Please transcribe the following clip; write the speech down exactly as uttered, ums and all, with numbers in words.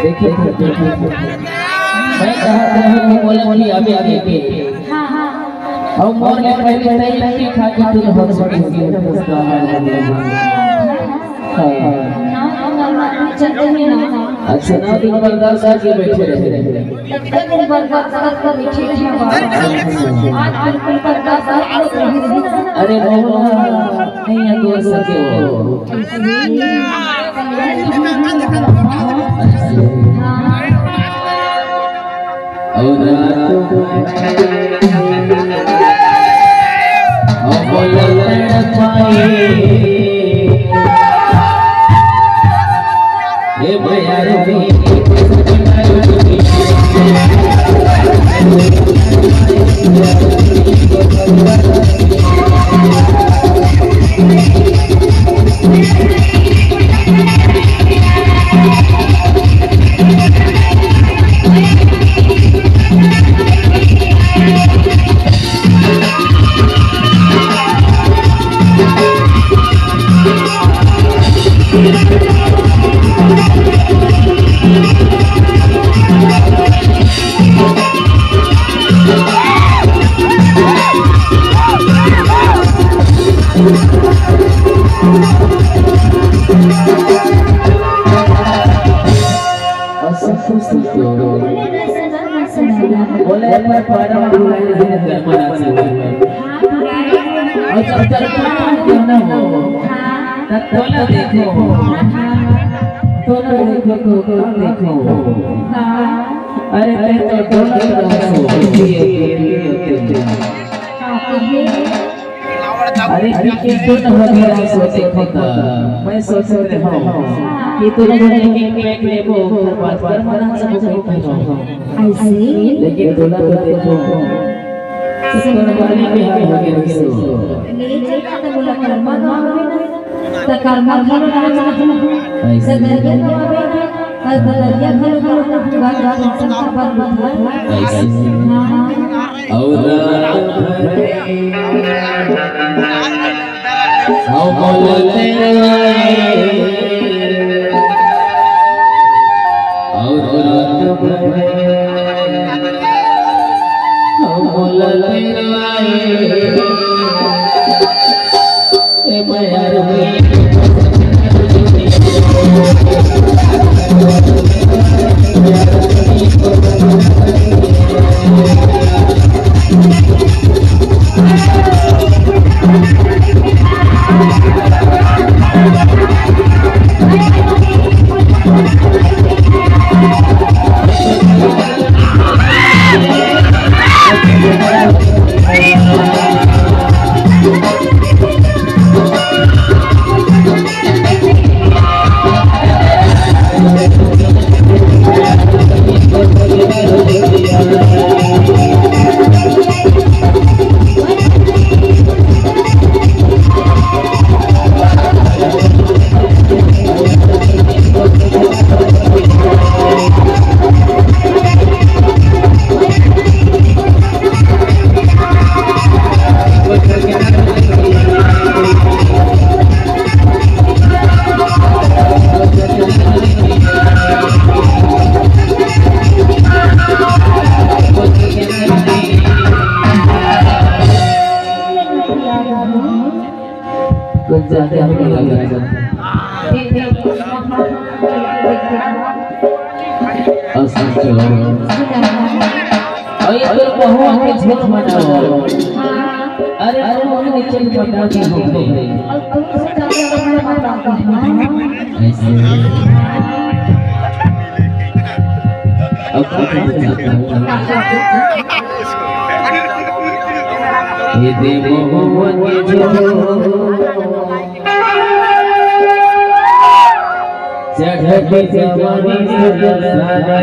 देखिए, देखिए, मैं कहा था कि बोला कि अभी, अभी, अभी। हाँ, हाँ। और मोर ले पहले तई लड़की खा के तू हो सके। हाँ। अच्छा, नौ दिन बर्दाश्त करके बैठे रहे। इतने दिन बर्दाश्त करके बैठे रहे बाबा। आज बिल्कुल बर्दाश्त करके बैठे रहे। अरे बाबा, नहीं है तो सके हो। हाँ। और रात में और बोला तड़पाए। हे भैया रे, बोले पर पारा बुलाए रहे घर पर आके। और जब तक पारा कहना हो, तब तोला देखो। तोला देखो, तो कौन देखो? अरे, तै तो तोला देखो। अरे, कितने तो हो गया, सोचे खुद। मैं सोच रहे हूँ कि तुम लोग एक एक पैक लेबो, ओकर बाद पर मना सबको कहो। ऐसे? लेकिन तोला तो देखो, तोर वाली भी हाल हो गया, सो। ले चलता तो बोला, कर्मा गाँव में ना। तो कर्मा घर में ना। ऐसे। तो घर के गाँव में ना। बलरिया घलो घलो गात गात संस्था बन बन। ऐसे। हाँ। और रात भर हम बोलते रहे, और रात भर हम बोलते रहे। ए मैया रे। कुछ ज्यादा हो गया। अच्छा। अरे तोर बहू आके झूठ मत बोल। अरे, अरे, वो नीचे मत बोल। ऐसे। अब ये दे महुआ के झूठ। चढ़त जवानी से दशहरा